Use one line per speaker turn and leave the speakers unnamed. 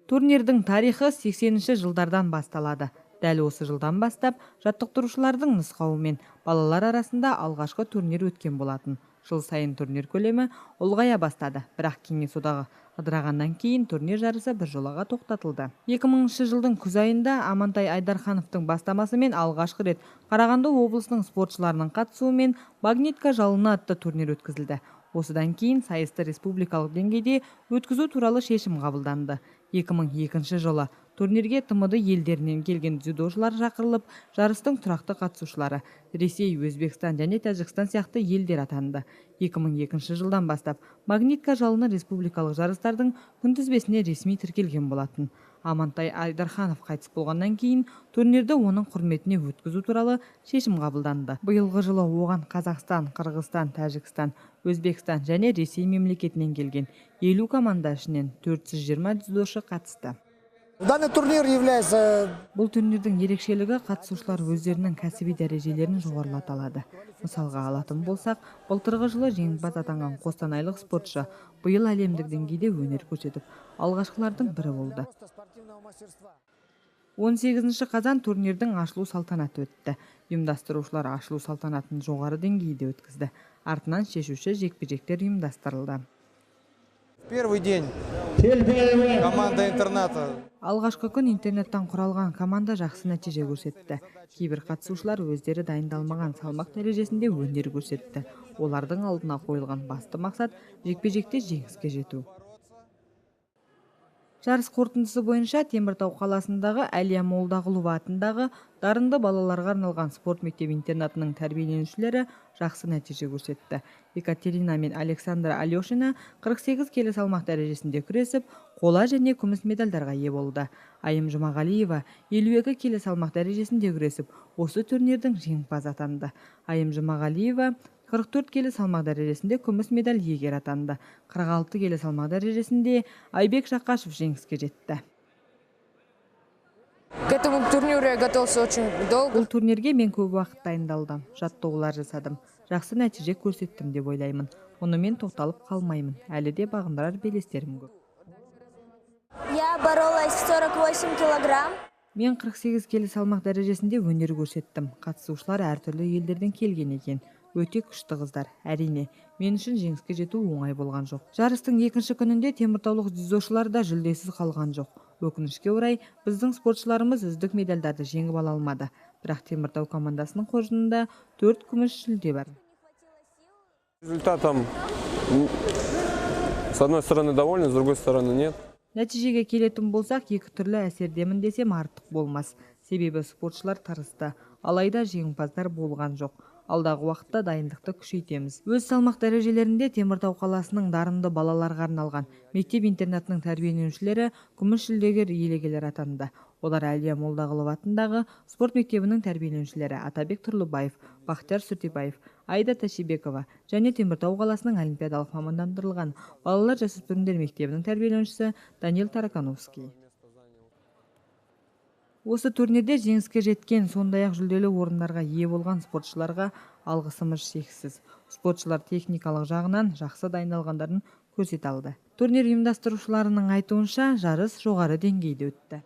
Турнирдің тарихы 80-ші жылдардан басталады. Дәл осы жылдан бастап жаттықтырушылардың нұсқауымен балалар арасында алғашқы турнир өткен болатын. Жыл сайын турнир көлемі ұлғая бастады. Бірақ Кеңес Одағы ыдырағаннан кейін турнир жарысы біржолаға тоқтатылды. 2000 жылдың күз айында Амантай Айдархановтың бастамасымен алғашқы рет Қарағанды облысының спортшыларының қатысуымен «Магнитка жалыны» атты турнир өткізілді. Осыдан кейін сайысты республикалық деңгейде өткізу туралы шешім қабылданды. 2002 жылы турнирге ТМД елдерінен келген дзюдошылар шақырылып, жарыстың тұрақты қатысушылары Ресей, Өзбекстан және Тәжікстан сияқты елдер атанды. 2002 жылдан бастап «Магнитка жалыны» республикалық жарыстардың күнтізбесіне ресми тіркелген болатын. Амантай Айдарханов қайтыс болғаннан кейін турнирді оның құрметіне өткізу туралы шешім қабылданды. Биылғы жылы оған Қазақстан, Қырғызстан, Тәжікстан, Өзбекстан және Ресей мемлекетінен келген 50 команда ішінен 420 дзюдошы қатысты.
Данный турнир является
Бұл турнирдің ерекшелігі – қатысушылар өздерінің кәсіби дәрежелерін жоғарылата алады. Мысалға алатын болсақ, былтырғы жылы жеңімпаз атанған қостанайлық спортшы биыл әлемдік деңгейде өнер көрсетіп, алғашқылардың бірі болды.
Спортивного мастерства.
18 қазан турнирдің ашылу салтанаты өтті. Ұйымдастырушылар ашылу салтанатын жоғары деңгейде өткізді. Артынан шешуші жекпе-жектер ұйымдастырылды.
В первый день команда интерната
Алғашқы күн интернаттан құралған команда жақсы нәтиже көрсетті. Кейбір қатысушылар өздері дайындалмаған салмақ дәрежесінде өнер көрсетті. Олардың алдына қойылған басты мақсат – жекпе-жекте жеңіске жету. Жарыс қорытындысы бойынша Теміртау қаласындағы Әлия Молдағұлова атындағы дарынды балаларға арналған спорт мектеп интернатының тәрбиеленушілері жақсы нәтиже көрсетті. Екатерина мен Александра Алешина 48 келі салмақ дәрежесінде күресіп, қола және күміс медальдарға ие болды. Айым Жұмағалиева 52 келі салмақ дәрежесінде күресіп, осы турнирдің жеңімпазы атанды. Айым Жұмағалиева 44 келі салмақ дәрежесінде күміс медаль иегері атанды. 46 келі салмақ дәрежесінде Айбек Жақашев жеңіске жетті.
К этому турниру я готовился очень долго.
Бұл турнирге мен көп уақыт дайындалдым, жаттығулар жасадым. Жақсы нәтиже көрсеттім деп ойлаймын. Мұнымен тоқталып қалмаймын. Әлі де бағындырар белестерім көп.
Я боролась в 48 килограмм.
Мен 48 келі салмақ дәрежесінде өнер көрсеттім. Қатысушылар әртүрлі елдерден келген екен. Өте күшті қыздар. Әрине, мен үшін жеңіске жету оңай болған жоқ. Жарыстың екінші күнінде теміртаулық дзюдошылар да жүлдесіз қалған жоқ. Өкінішке орай, біздің спортшыларымыз үздік медальдарды жеңіп ала алмады. Бірақ Теміртау командасының қоржынында төрт күміс жүлде бар.
Результатом, с одной стороны, доволен, с другой стороны, нет.
Нәтижеге келетін болсақ, екі түрлі әсердемін десем, артық болмас. Себебі спортшылар тырысты, алайда жеңімпаздар болған жоқ. Алдағы уақытта дайындықты күшейтеміз. Өз салмақ дәрежелерінде Теміртау қаласының дарынды балаларға арналған мектеп интернатының тәрбиеленушілері күміс жүлдегер иелегелер атанды. Олар – Әлия Молдағұлова атындағы спорт мектебінің тәрбиеленушілері Атабек Тұрлыбаев, Бақтияр Сүртебаев, Аида Тәшибекова және Теміртау қаласының олимпиадалық мамандандырылған балалар жасөспірімдер мектебінің тәрбиеленушісі Данил Таракановский. Осы турнирде жеңіске жеткен, сондай-ақ жүлделі орындарға ие болған спортшыларға алғысымыз шексіз. Спортшылар техникалық жағынан жақсы дайындалғандарын көрсете алды. Турнир ұйымдастырушыларының айтуынша, жарыс жоғары деңгейде өтті.